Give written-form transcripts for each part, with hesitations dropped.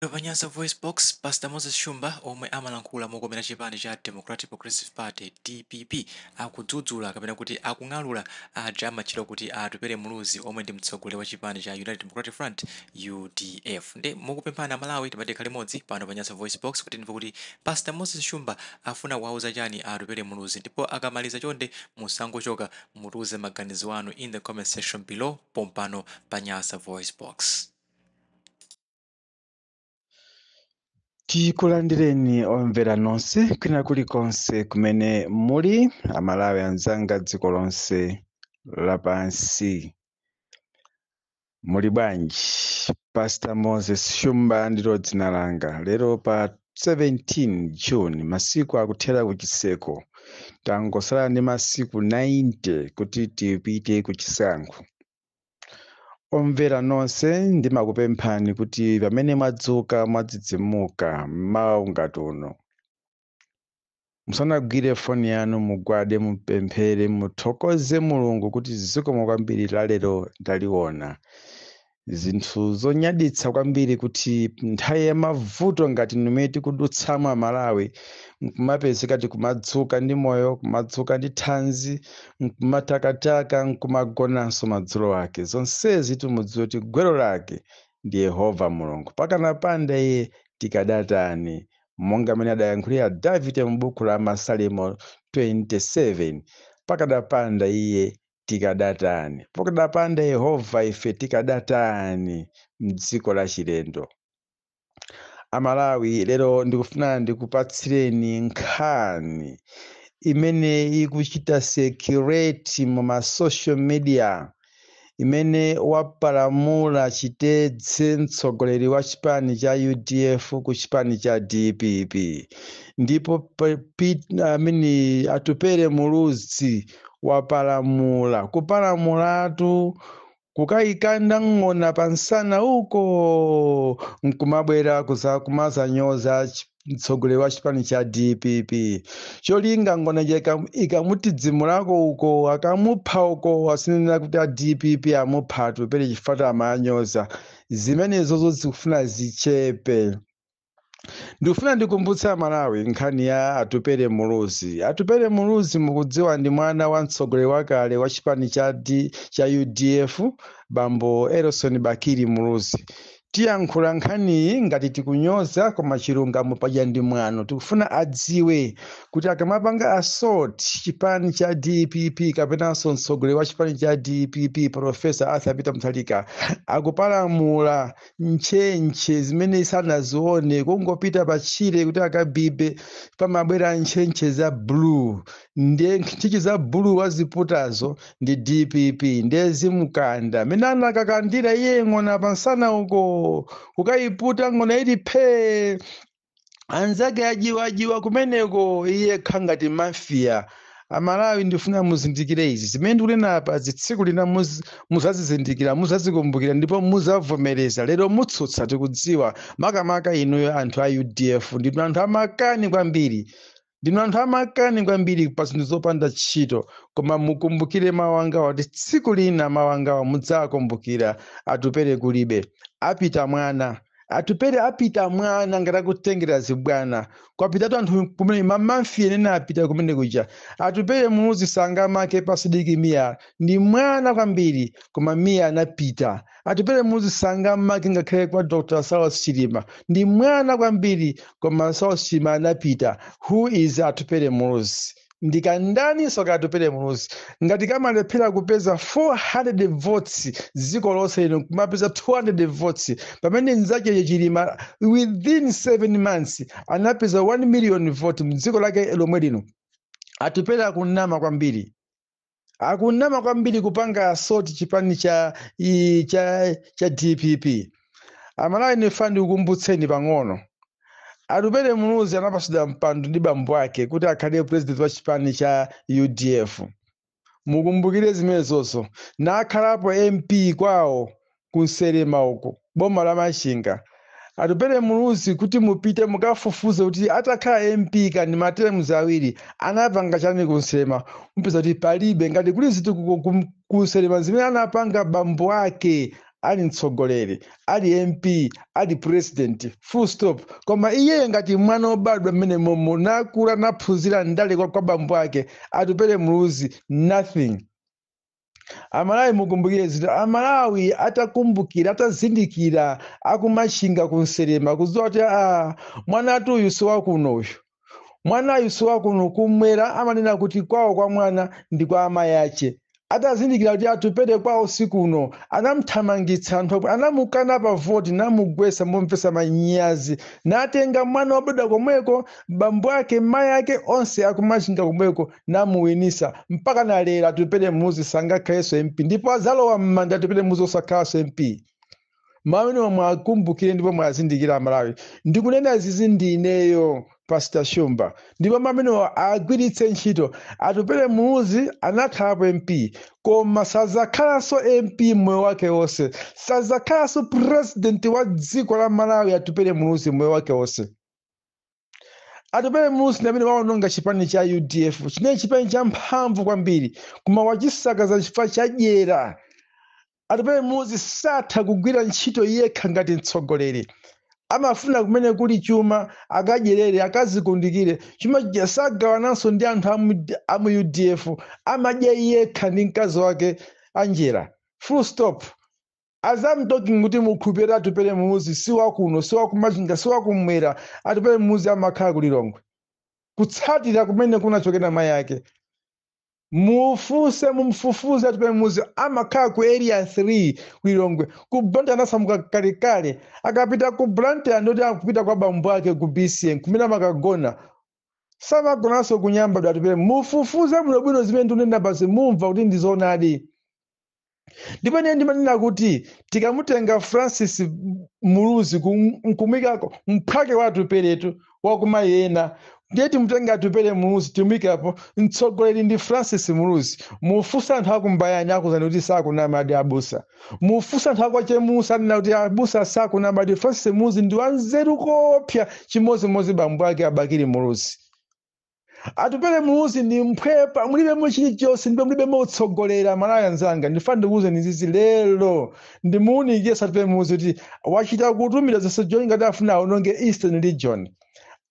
Pa Nyasa VoiceBox, Pastor Moses Shumba, omwe amalankhula mokomera chipani cha Democratic Progressive Party, DPP, akudzudzula kapena kuti akung'alula aja amatchedwa kuti Atupele Muluzi, omwe ndi mtsogoleri wa chipani cha United Democratic Front, UDF. Ndi mukupemphana Malawi, timati tikhale limodzi pano pa Nyasa VoiceBox kuti timve kuti Pastor Moses Shumba afuna kuwauza chani Atupele Muluzi. Ndipo akamaliza, chonde musangochoka, mutiuze maganizo anu in the comment section below pompano pa Nyasa VoiceBox. Tikulandireni omvera nonse kwina kulikonse kumene muli, Amalawi anzanga dziko lonse lapansi. Muli bwanji? Pastor Moses Shumba ndilo dzina langa. Lero pa 17 June, masiku akuthera kuchiseko. Tangosala ndi masiku 90 kuti tipite kuchisankho. Omvera nonse, ndimakupemphani kuti pamene mwadzuka, mwadzidzimuka mmawa ungati uno, musanagwire foni yanu, mugwade, mupemphere, muthokoze Mulungu kuti zikomo kwambiri, lalero ndaliona. Zinthu zonyaditsa kwambiri kuti nthawi ya mavuto ngati nimene tikudutsamo Amalawi, nkumapezeka tikumadzuka ndi moyo, kumadzuka ndi thanzi, nkumatakataka, nkumagonanso madzulo ake. Zonsezi timudziwe kuti gwero lake ndi Yehova Mulungu. Pakanapanda iye tikadatani? Monga amene adayankhulira Davide mu buku la Masalimo 27, pakadapanda iye tikadatani? Pakadapanda Yehova ife tikadatani mdziko la chilendo? Amalawi, lero ndikufuna ndikupatsireni nkhani imene ikuchita circulate mu ma social media, imene wapalamula chitedze mtsogoleri wa chipani cha UDF ku chipani cha DPP. Ndipo amene Atupele Muluzi wapalamula, kupalamulatu kukayikanda ng'ona pansana uko, nkumabwera kumazanyoza mtsogoleri wa chipani cha DPP. Cholinga ng'ona ikamutidzimulako uko, akamupha uko, asinena kuti a DPP amupha Atupele chifukwa amanyoza. Zimenezozo zikufuna zichepe. Ndikufuna ndikumbutsa Malawi nkhani ya Atupele Muluzi. Atupele Muluzi, mukudziwa, ndi mwana wa mtsogoleri wakale wa chipani cha UDF, Bambo Elson Bakili Muluzi. Tiyankhula nkhaniyi ngati tikunyoza, koma chilungamo paja ndi mwano. Tikufuna adziwe kuti akamapanga assault chipani cha DPP kapenanso mtsogoleri wa chipani cha DPP, Professor Arthur Peter Mutharika, akupalamula ntchentche zimene sanazione. Kungopita patchire kuti akabibe, pamabwera ntchentche za blue. Ndiye ntchentche za blue waziputazo ndi DPP, ndiye zimukanda mene anakakandira iye ng'ona pansana uko, kukayiputa ng'ona ili phee, anzake ajiwajiwa kumeneko, iye khangati mafia. Amalawi, ndifuna muzindikire izi zimene ndikunena apa. Tsiku lina muzazizindikira, muzazikumbukira ndipo muzavomereza. Lero mutsutsa, tikudziwa, makamaka inuyo anthu a UDF, ndinu anthu amakani kwambiri, ndinu anthu amakani kwambiri pa zinthu zopanda ntchito. Koma mukumbukire mawu angawa kuti tsiku lina mawu angawa mudzakumbukira. Atupele kulibe, apita mwana. Atupele apita mwana, ngati akutengera zibwana. Kwapitatu anthu kumene mamafi ene apita kumene kuja. Atupele Muluzi sangamake pa Sidik Mia, ndi mwana kwambiri, koma Mia anapita. Atupele Muluzi sangamake ngakhale kwa Dr Saulos Chilima, ndi mwana kwambiri, koma Saulos Chilima anapita. Who is Atupele Muluzi? Ndikandani soka Atupele Muluzi ngati kamalephera kupeza 400 votes dziko lonse lino, kumapeza 200 votes, pamene nzake Chilima within 7 months anapeza 1 million vote mdziko lake lomwe lino? Atupele akunama kwambiri, akunama kwambiri kupanga assault chipani cha DPP. Amalawi, ndifa ndikukumbutseni pang'ono. Atupele Muluzi anapasidwa mpando ndi bambo ake kuti akhale president wa chipani cha UDF. Mukumbukire zimenezonso. Nakhalapo MP kwawo kunserema uko, boma la Machinga. Atupele Muluzi, kuti mupite mukafufuze kuti atakhala MP kandi ma terms awiri anapanga chani kunserema, mupeza kuti palibe. Ngati kuli zitukuko kunserema zimene anapanga bambo ake. Ali mtsogoleri, ali MP, ali president, full stop. Koma iye ngati mwana wobadwa mmene momo, nakula, naphunzira ndale kwa bambo ake, Atupele Muluzi nothing. Amalawi, mukumbukire zinthu. Amalawi atakumbukira, atazindikira, akuMachinga, kunserema, kudziwa kuti mwana atu uyu si wakuno, uyu mwanayu si wakuno. Kumwera amanena kuti kwawo kwa mwana ndi kwa amayi ache. Atazindikira kuti Atupele kwawo sikuno, anamthamangitsa. Anthu anamukana pa voti, namugwesa momvesa manyazi, natenga mwana wobadwa komweko, bambo ake, mayi ake, onse akuMachinga komweko, namuwinisa. Mpaka nalero Atupele Muluzi sangakhalenso MP, ndipo azalowa m'manda Atupele Muluzi osakhalanso MP. Mawu mwakumbukire ndipo mwazindikira, Amalawi. Ndikunena zizi ndineyo Pastor Shumba, ndipo mamenewo agwiritse ntchito. Atupele Muluzi anakhalapo MP, koma sazakhalanso MP moyo wake wonse. Sazakhalanso president wa dziko la Malawi Atupele Muluzi moyo wake wonse. Atupele Muluzi ndi amene waononga chipani cha UDF, chimene chipani cha mphamvu kwambiri, koma wachisakaza chifukwa chadyera. Atupele Muluzi satha kugwira ntchito yekha ngati mtsogoleri. Amafuna kumene kuli chuma akadyerere, akazikundikire chuma chija. Sagawananso ndi anthu amu UDF, amadya yekha ndi mkazi wake Angela, full stop. As I'm talking, kuti mukhulupirira, Atupele Muluzi si wakuno, si wakuMachinga, si wakumwera. Atupele Muluzi amakhala kuLilongwe, kutsatira kumene kunachokera mayi ake. Mufunse, mumfufuze, Atupele Muluzi amakhala ku Area 3 kuLilongwe. Ku Blantyre anasamuka kalekale. Akapita ku Blantyre ndoti akupita kwa bambo ake ku BCM, kumene amakagona. Samagonanso ku Nyambadwe Atupele. Mufufuze bwinobwino zimene ndikunena pasi, mumva kuti ndizoonadi. Ndipo ine ndimanena kuti tikamutenga Francis Muluzi nkumuyikako mphwake wa Atupeletu wakumayena, ndiye timutenga Atupele Muluzi timuyikapo, mtsogoleri ndi Francis Muluzi. Mufunsa anthu akumbayani, akuzani kuti sakunama adi abusa. Mufunsa anthu akwachemusa, anena kuti abusa sakunama adi. Francis Muluzi ndi wanzeru kopya, chimodzimodzi bambo ake aBakili Muluzi. Atupele Muluzi ndi mphwepa, mulibemo chilichonse ndipo mulibemo utsogolera. Malawi anzanga, ndifuna ndikuwuzeni zizi lero, ndimuwunikire Atupele Muluzi kuti wachita kutumira zonse joyi ngati afuna aononge Eastern Region.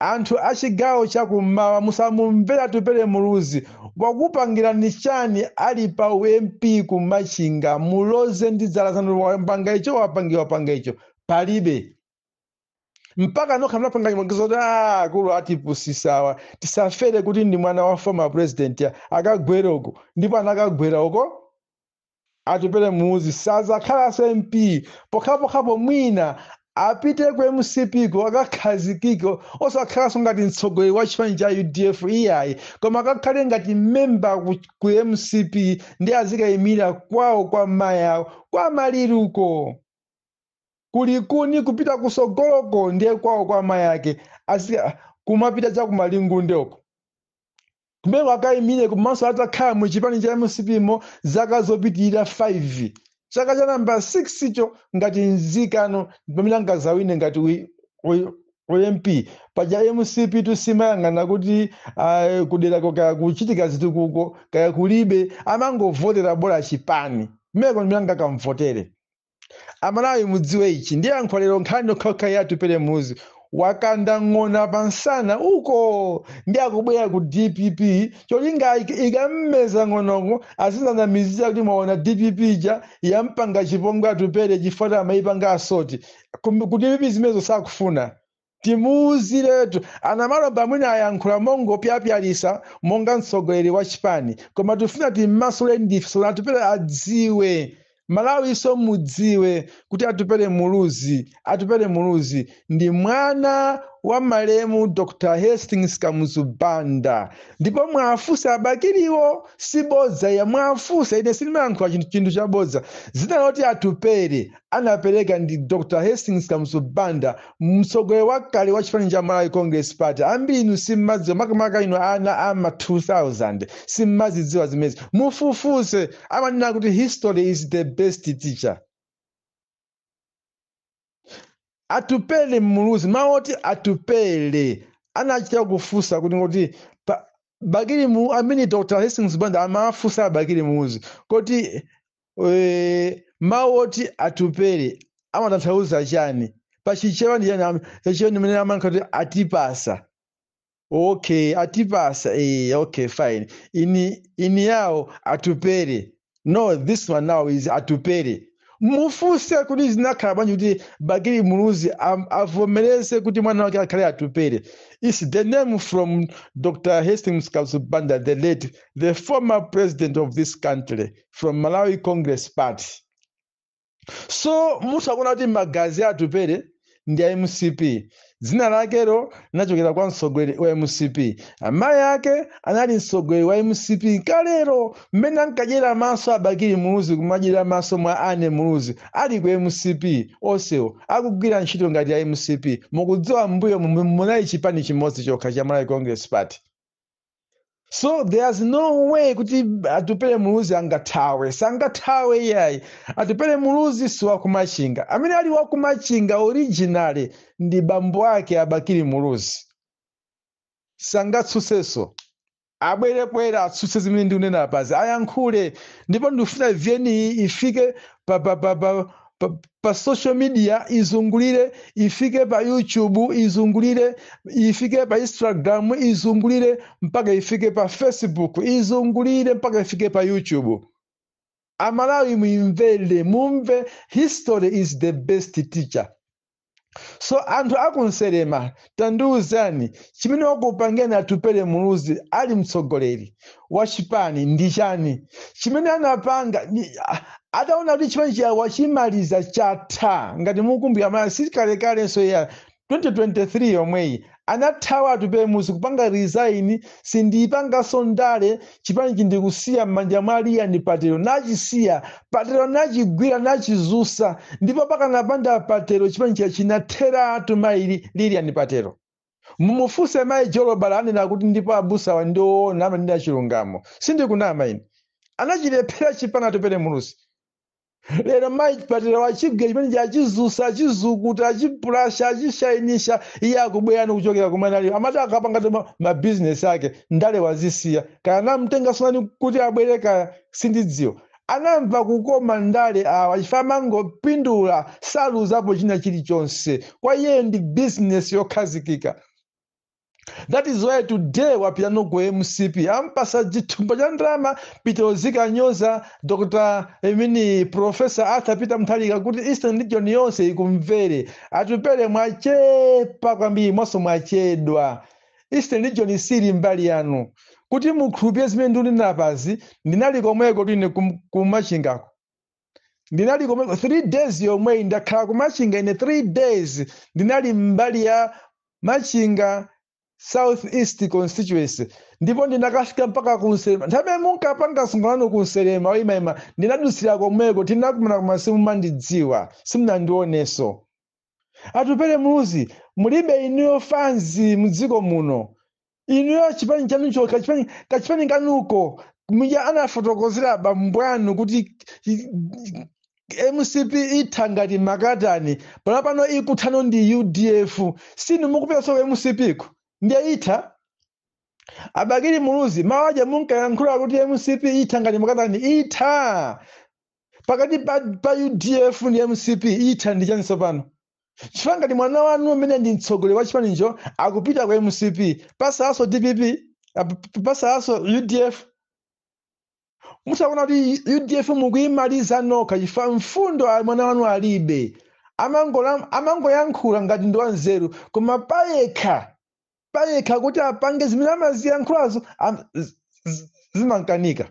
Anthu achigawo chakummawa, musamumvera Atupele Muluzi. Wakupangirani chani ali pa uMP kuMachinga? Muloze ndi dzala zanu, wapanga icho, wapange, wapanga icho, palibe. Mpaka nokha mnapanga chimogezo kuti akulu atipusisawa, tisafere kuti ndi mwana wa former president, akagwera uko. Ndipo anakagwera uko. Atupele Muluzi sazakhalanso MP, pokhapokhapo mwina apite ku MCP ko, akakhazikiko, osakhalanso ngati mtsogoleri wa chipani cha UDF iyayi, koma akakhale ngati memba ku MCP, ndi azikayimira kwawo kwa mayi awo, kwa Maliruko, kulikuni, kupita kusogoloko ndiye kwawo kwa mayi ake. Azika kumapita chakumalingunde uko, kumene akayimire. Komanso atakhala mu chipani cha MCP mo zaka zopitirira 5, chaka cha namba 6 cho ngati nzikano, pamene angazawine ngati uMP. Paja MCP tusimayang'ana kuti kuderako kaya kuchitika zitukuko kaya kulibe, amangovotera bola chipani. Kumene ndimene angakamvotere. Amalawi, mudziwe ichi. Ndiye yankho lero nkhani yokhayokha ya Atupele Muluzi. Wakanda ng'ona pansana uko, ndi akubwera ku DPP cholinga ikammeza ng'onoko, azinanamizira kuti mwaona DPP ija yampanga chipongwe Atupele chifukwa amayipanga asoti ku DPP. Zimenezo sakufuna. Timuuziretu anamalomba, mwina ayankhula mongopyapyalisa monga mtsogoleri wa chipani, koma tifuna timmasule ndife so Atupele adziwe. Malawi iso mudziwe kuti Atupele Muluzi, Atupele Muluzi ndi mwana wa malemu Dr Hastings Kamuzu Banda. Ndipo mwafunsa aBakiliwo, sibodza ya, mwafunsa. Ine sindimayankhula chinthu chabodza. Zina loti Atupele anapereka ndi Dr Hastings Kamuzu Banda, mtsogoleri wakale wa chipani cha Malawi Congress Party. Ambiri inu simmadziwa, makamaka inu ana ama 2000 simmazidziwa zimenezi. Mufufuze. Amanena kuti history is the best teacher. Atupele Muluzi, mawu oti Atupele anachita kufunsa kuti Bakili mu amene Dr Hastings Banda amafunsa Bakili Muluzi kuti Mawu oti Atupere amatanthauza chani pachichewa? Ndi chani chachichewa ndimene amankha kuti atipasa? Okay, atipasa, okay, fine. Ini yawo Atupere. No, this one now is Atupere. Mufunse kuti zinakhala bwanji kuti Bakili Muluzi avomereze kuti mwana wake akhale Atupere. Is the name from Dr. Hastings Kamuzu Banda, the late, the former president of this country, from Malawi Congress Party. So musakuona kuti magazi a Atupere ndi a MCP. Dzina lakelo linachokera kwa mtsogoleri wa MCP. Amayi ake anali mtsogoleri wa MCP kalero, mmene ankadyera maso abakili Muluzi, kumadyera maso mwa ane Muluzi ali ku MCP. Onsewo akugwira ntchito ngati ya MCP. Mukudziwa mbuyo munali chipani chimodzi chokha cha Malawi Congress Party. So there's no way kuti Atupere Muluzi angathawe. Sangathawe, iyayi. Atupere Muluzi si wakumachinga. Amene ali wakumachinga originally ndi bambo ake Abakili Muluzi. Sangatsutsenso. Abwere poyera atsutse zimene ndikunena apazi, ayankhule. Ndipo ndikufuna VN iyi ifike pa social media, izungulire, ifike pa YouTube, izungulire, ifike pa Instagram, izungulire mpaka ifike pa Facebook, izungulire mpaka ifike pa YouTube. Amalawi muimvere, mumve. History is the best teacher. So anthu akunserema, tandiuzani chimene wakupangeni Atupere Muluzi ali mtsogoleri wa chipani ndi chani? Chimene anapanga ataona kuti chipani chiya wachimaliza, chatha. Ngati mukumbukira ma sikalekalenso ya 2023 yomweyi, anathawa Atupere Muluzi kupanga resign: "Sindiyipanganso ndale, chipani chindikusiya m'manja mwa Liyani Patero." Nachisiya Patero, nachigwira, nachizusa. Ndipo pakanapanda Patero, chipani chiya chinatheratu. Mayi Lilian Patero, mumufunse mayi Jolobala, anena kuti ndipo abusawa ndioona, amanena chilungamo, sindikunama ine. Anachilephera chipani Atupere Muluzi. Lero mayi Patero wachigwira chimene, achizusa, achizukuta, achipulasha, achishayinisha. Iye akubwerani kuchokera kumene ali, amati akapanga mabizinesi ake, ndale wazisiya. Kaya namtenga sonani kuti abwere, kaya sindidziwa. Anamva kukoma ndale awa, chifukwa amangopindula, saluzapo china chilichonse. Kwa iye ndi bizinesi yokhazikika. That is why today wapita no ku MCP, ampasa chithumba cha ndalama: "Pita uzikanyoza Dr., I mean, Professor Arthur Peter Mutharika, kuti Eastern Region yonse ikumvere." Atupere, mwachepa kwambiri, mwaso mwachedwa. Eastern Region sili mbali yanu. Kuti mukhulupirire zimene ndikunena pazi, ndinali komweko tine kumachingako, ndinali komweko 3 days yomweyi. Ndakhala kumachinga ine 3 days. Ndinali mbali ya Machinga South East constituency, ndipo ndinakafika mpaka kunselema. Nthawi munkapanga msonkhano kunselema oyimayima, ndinadusira komweko, tinakumana, koma simumandidziwa, simunandionenso. Atupere Muluzi, mulibe inuyo fans mudziko muno. Inuyo chipani chanucho, kachipani kanuko, muja anafotokozera abambo anu kuti MCP itha ngati makatani. Pano ikuthano ndi UDF. Sinu mukupitanso MCP ku, ndiye itha. Abakili Muluzi, mawu aja munkayankhula kuti MCP itha ngati makatani, itha pakati pa UDF ndi MCP, itha ndi chani tsopano? Chifukwa ngati mwana wanu amene ndi mtsogoleri wa chipanicho akupita ku MCP, pasaso DPP, pasaso UDF. Musakuona kuti UDF mukuyimaliza nokha, chifukwa mfundo mwana wanu alibe. Amangoyankhula ngati ndi wanzeru, koma payekha payekha kuti apange zimene amaziyankhulazo zimankanika.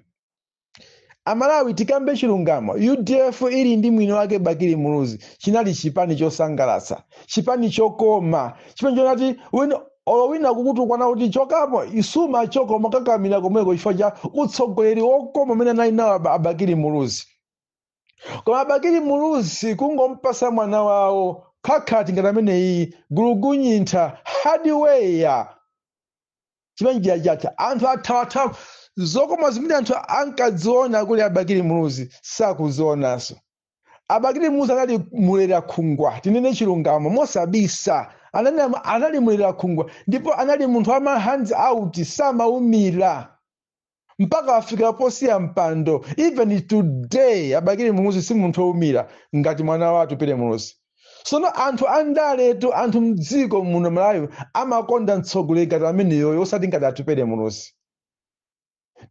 Amalawi, tikambe chilungamo. UDF ili ndi mwini wake Bakili Muluzi chinali chipani chosangalatsa, chipani chokoma, chipani chonati olo wina kukutukwana kuti chokapo, isuma chokoma, kakamira komweko, chifukwa cha utsogoleri wokoma umene anali nawo Abakili Muluzi. Koma Abakili Muluzi kungompasa mwana wawo khakhati ngati ameneyi, gulugunyintha hardware, chipani chija chatha. Anthu athawathawa. Zokoma zimene anthu ankadziona kuli Abakili Muluzi sakuzionanso. Abakili Muluzi anali mulera khungwa, tinene chilungamo mosabisa. Anali mulera khungwa, ndipo anali munthu ama hands out, samaumira. Mpaka afika posiya mpando. Even today Abakili Muluzi si munthu wowumira ngati mwana wa Atupele Muluzi. Sono anthu andaletu, anthu mdziko muno Malawi amakonda mtsogoleri ngati ameneyoyo, osati ngati Atupele Muluzi.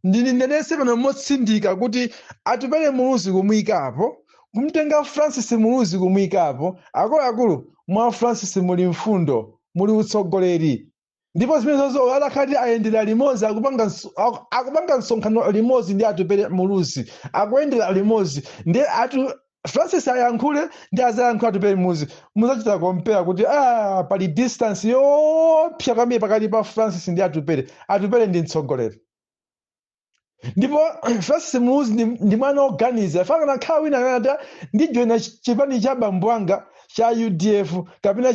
Ndinenese pano motsindika kuti Atupele Muluzi kumuyikapo, kumtenga Francis Muluzi kumuyikapo, akuluakulu, mwa Francis muli mfundo, muli utsogoleri. Ndipo zimene zonso adakhati ayendera limodzi, akupanga msonkhano limodzi ndi Atupele Muluzi, akuyendera limodzi ndi atu Francis, ayankhule ndi azayankhula Atupele Muluzi, muzachita compare kuti pali distance yoopsa kwambiri pakati pa Francis ndi Atupele. Atupele ndi mtsogoleri, ndipo Francis Muluzi ndi mwana oganiza. Fakana khala wina anati ndijoyina chipani cha bambo anga cha UDF kapena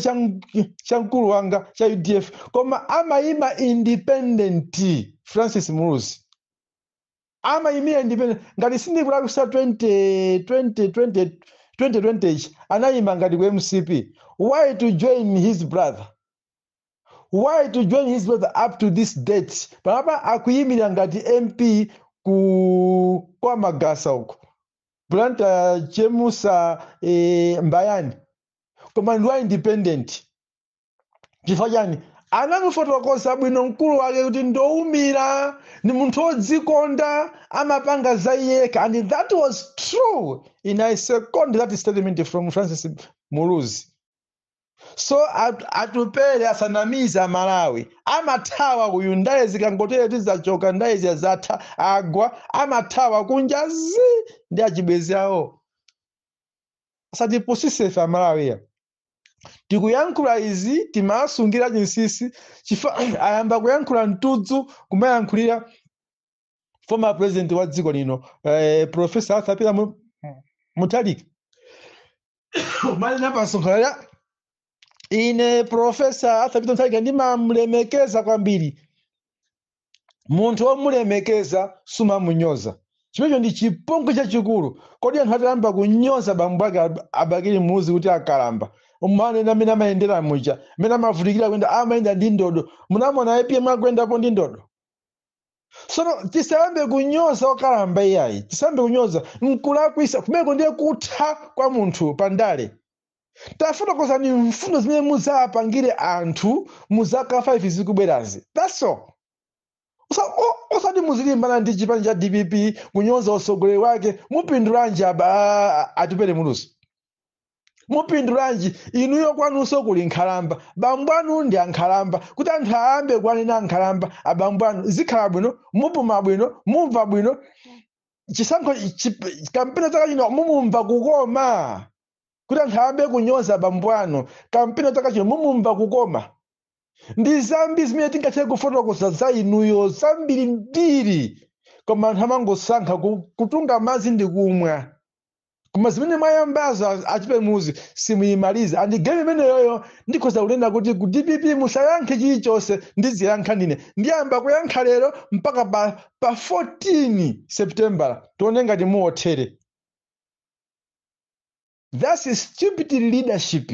cha mkulu wanga cha UDF, koma amayima independent. Francis Muluzi amayimira independent. Ngati sindikulakwisa, 20 2020 2020 ichi anayima ngati ku MCP. Why to join his brother? Why to join his brother up to this date? Pamapa akuyimira ngati MP ku kwa Magasa uko, Blantyre, Chemusa, Mbayani, koma ndi wa independent. Chifukwa chani? Anamufotokoza bwino mkulu wake kuti ndowumira, ni munthu wodzikonda, amapanga za yekha, and that was true. In I second that statement from Francis Muluzi. So Atupele asanamiza Malawi, amathawa uyu. Ndaye zikangotere tizachoka, ndaye ziyazatha, agwa, amathawa kunja zi ndi achibwezi awo. Asatipusise ife Amalawiya. Tikuyankhula izi, timasungira chinsinsi chifukwa ayamba kuyankhula mtudzu, kumayankhulira former president wa dziko lino, Professor Arthur Peter Mutharika, manena pasonkhano ya ine Professor Arthur Peter Mutharika ndimamulemekeza kwambiri. Munthu womulemekeza sumamunyoza, chimenecho ndi chipongwe chachikulu. Kodi anthu atayamba kunyoza bambo ake Abakili Muluzi kuti akalamba, manena amene amayendera muja, amene amavutikira kuyenda, amayenda ndi ndodo, munamona APM akuyendapo ndi ndodo? Sono tisayambe kunyoza okalamba iyayi, tisayambe kunyoza, nkulakwisa kumeko, ndiye kutha kwa munthu pandale. Tafotokozani mfundo zimene muzapangire anthu mu zaka 5 zikubwerazi, that's all. Osati muzilimbana ndi chipani cha DPP, kunyoza utsogoleri wake. Mupindulanji? Atupele Muluzi, mupindulanji inuyo? Kwanunso kuli nkhalamba, bambo anu ndi ankhalamba. Kuti anthu ayambe kuwanena ankhalamba abambo anu, zikhala bwino? Mupuma bwino? Mumva bwino? Chisankho kampeni chaka chino mumumva kukoma kuti anthu ayambe kunyoza abambo anu? Kampeni chaka chino mumumva kukoma? Ndi zambi zimene tingathe kufotokoza za inuyo, zambiri mbiri, koma anthu amangosankha kutunga madzi ndi kumwa. Koma zimene mwayambazo, Atupele Muluzi, simuyimaliza. And game imeneyoyo ndikhoza kunena kuti ku DPP musayankhe chilichonse, ndiziyankha ndine. Ndiyamba kuyankha lero mpaka pa 14 September, tione ngati muothere. That's a stupid leadership.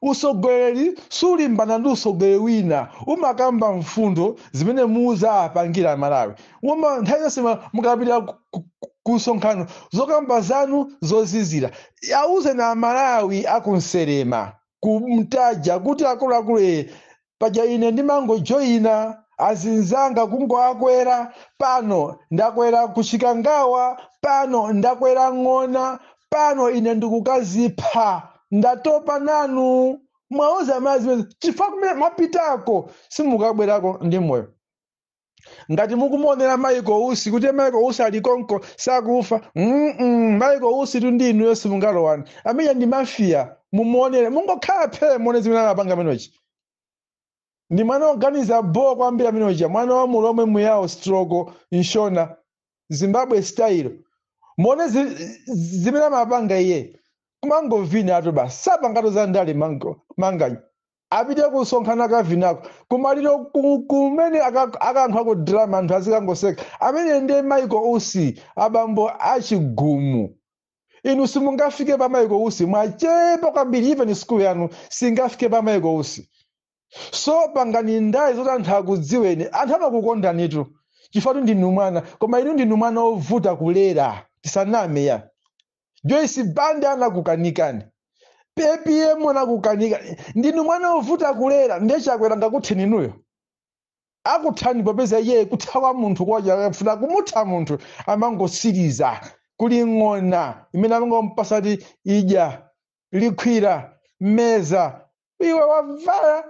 Usogoleri sulimbana ndi usogoleri wina, umakamba mfundo zimene muzapangira Malawi. Uma nthawi yonse mukapita ku msonkhano, zokamba zanu zozizira. Auze na Malawi akunserema kumtaja kuti akuluakulu, paja ine ndimangojoyina azinzanga kungoakwera. Pano ndakwera kuchikangawa, pano ndakwera ng'ona, pano ine ndikukazipha, ndatopa nanu. Mwauza mazi zimene chifukwa kumene mwapitako simukabwerako ndi moyo. Ngati mukumuonera Michael Usi kuti Michael Usi ali konko sakufa, Michael Usi tu ndi inuyo simungalowani. Amene ndi mafia, mumuonere, mungokhala phe, muone zimene amapanga amenechi. Ndi mwana woganiza bo kwambiri amenechi, mwana wa Mulomwe, Muyawo stroke Nshona, Zimbabwe style. Muone zimene amapanga iye, kumangovina atu basi, sapangatu za ndale. Manganyi apite kusonkhana kavinako kumaliro kumene akankha ku drama, anthu azikangoseka. Amene ndiye Michael Usi, abambo achigumu. Inu simungafike pa Michael Usi, mwachepa kwambiri. Even school yanu singafike pa Michael Usi. So pangani ndale zoti anthu akudziweni, anthu amakukondanitu. Chifukwa ndinu mwana, koma inu ndinu mwana wovuta kulera, tisaname ya. Joyce Banda anakukanikani, APM anakukanika, ndinu mwana wovuta kulera. Ndiye Chakwera ngakutheni inuyo? Akuthani, popeza iye kuthawa munthu kwaja akafuna kumutha munthu amangosiriza. Kuli ng'ona imene amangompasa ti idya likhwira meza, iwe wavala.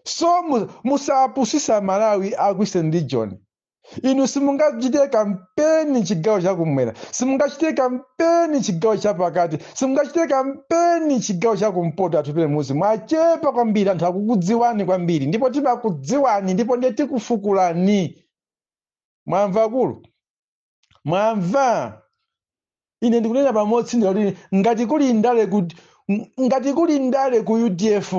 So musapusisa Malawi aku Eastern Region. Inu simungachite kampeni chigawo chakumwera, simungachite kampeni chigawo chapakati, simungachite kampeni chigawo chakumpoto. Atupele Muluzi, mwachepa kwambiri, anthu akukudziwani kwambiri, ndipo timakudziwani, ndipo ndiye tikufukulani. Mwamva akulu? Mwamva? Ine ndikunena pamodzi kuti ngati kuli ndale ku UDF,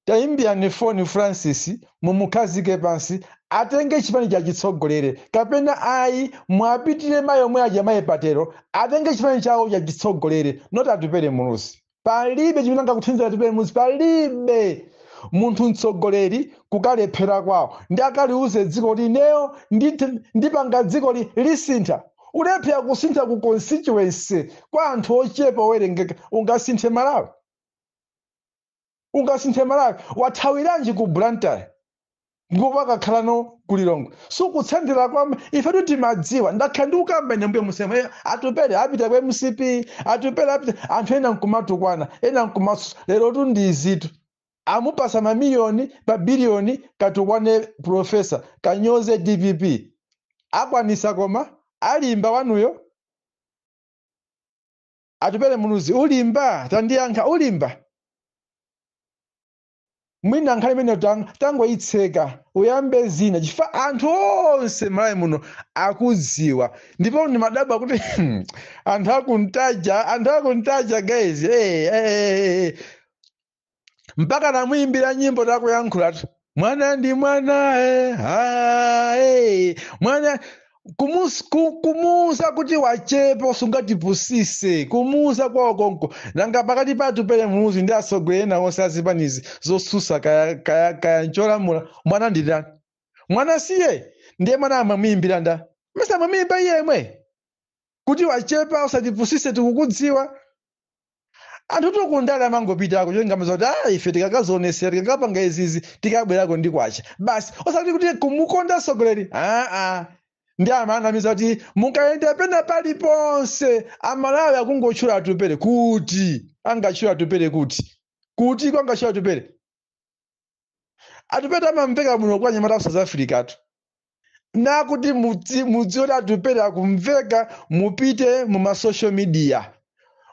tayimbirani foni Francis, mumukhazike pansi, atenge chipani chachitsogolere, kapena ayi, mwapitire mayi omwe aja, mayi Patero, atenge chipani chawo chachitsogolere, not Atupele Muluzi. Palibe chimene angakuthandizira Atupele Muluzi, palibe. Munthu mtsogoleri kukalephera kwawo ndi akaliuze dziko kuti ineyo ndipanga dziko lisintha. Ulephera kusintha ku constituency kwa anthu ochepa owerengeka, ungasinthe Malawi? Ungasinthe Malawi? Wathawiranji ku Blantyre ngopo akakhala no kulilongwe? Sikutsandira kwa ife timadziwa. Ndakhala ndikukamba ine mbuye musema, Atupele apita ku MCP, Atupele apita. Anthu ena nkumatukwana, ena nkumasu. Lero tu ndi izitu, amupasa mamiliyoni pa biliyoni, katukwane professor, kanyoze DPP. Akwanisa, koma alimba wanuyo Atupele Muluzi? Ulimba? Tandiyankha, ulimba? Mwina nkhani imene tangoyitseka, uyambe zina, chifukwa anthu onse Malawi muno akudziwa. Ndipo ndimadabwa kuti anthu akuntaja, anthu akuntaja guys, hey, hey, hey, hey. Mpaka namuyimbira nyimbo takuyankhulatu, mwana ndi mwana, ha, mwana kumuuza kuti wachepa, usungatipusise, kumuuza kwawo konko. Nanga pakati pa Atupele Muluzi ndi atsogoleri ena onse azipanizi zosusa, kaya, kaya, kaya ncholamula, mwana ndi ndani? Mwana siye? Ndiye mwana amamuyimbira nda masa amamuyimba iyemwe kuti wachepa, usatipusise, tikukudziwa. Anthu tikundale amangopitako chongamaza kuti ife tikakazionesera, tikakapanga izizi, tikabwerako ndi kwacha basi, osati kuti kumukonda mtsogoleri. Aa, ndi amanamiza kuti mukayenda pena paliponse Amalawi akungotchula Atupele. Kuti angatchula Atupele kuti kwangatchula Atupele? Atupele amamveka bwino kwa anyamata ku South Africa tu. Nakuti mudziwe kuti Atupele akumveka, mupite mu ma social media,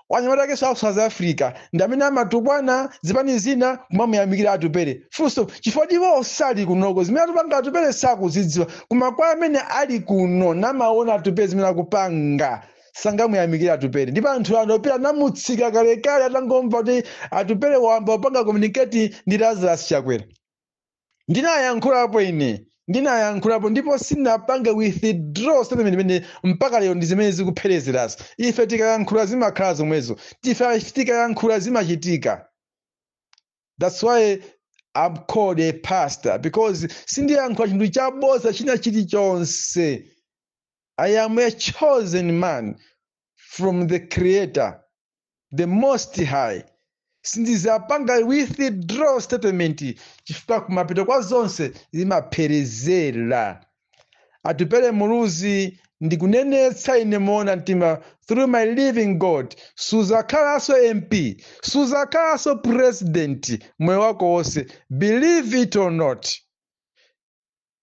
wanyamata ake ku South Africa ndi amene amatukwana zipani zina kumamuyamikira Atupele. Funso, chifukwa iwo sali kunoko, zimene atupanga Atupele sakuzidziwa. Koma kwa amene ali kuno namaona Atupele zimene akupanga, sangamuyamikira Atupele. Ndipo anthu anopita namutsika kalekale atangomva kuti Atupele wamba kupanga communicate ndi Lazarus Chakwera. Ndinayankhulapo ine, ndinayankhulapo, ndipo sinapange withdraw statement imene mpaka lero ndi zimene zikupherezerazo. Ife tikayankhula zimakhala zomwezo, tife tikayankhula zimachitika. That's why I'm called a pastor, because sindiyankhula chinthu chaboza china chilichonse. I am a chosen man from the Creator, the Most High. Sindizapanga withdraw statement chifukwa kumapeto kwa zonse zimapherezera. Atupele Muluzi, ndikunenetsa ine moona mtima, through my living God, suzakhalanso MP, suzakhalanso president moyo wako wonse. Believe it or not,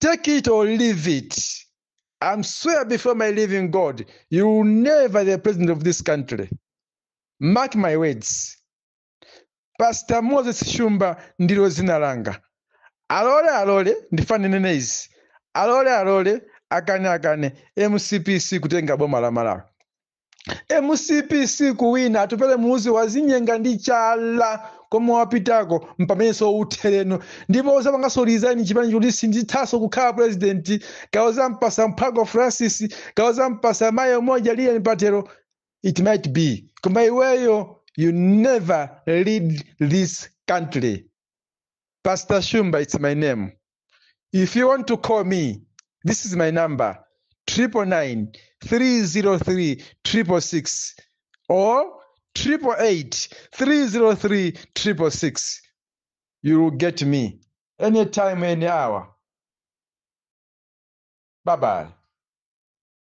take it or leave it, I'm swear before my living God, you will never the president of this country. Mark my words. Pastor Moses Shumba ndilo zina langa. Alole alole, ndifanene izi, alole alole, akane akane, MCP kutenga boma la Malawi, MCP kuwina. Atupele Muluzi wazinyenga ndi chala komwe wapitako, mpamenenso uthereno, ndipo uzapanganso resign chipani kuti sindithanso kukhala president. Kauzampasa Mphago Francis, kauzampasa mayi umoja Lilian Patero, it might be, koma iweyo you never lead this country. Pastor Shumba, it's my name. If you want to call me, this is my number: 999 303 666 or 888 303 666. You will get me anytime, any hour. Bye bye.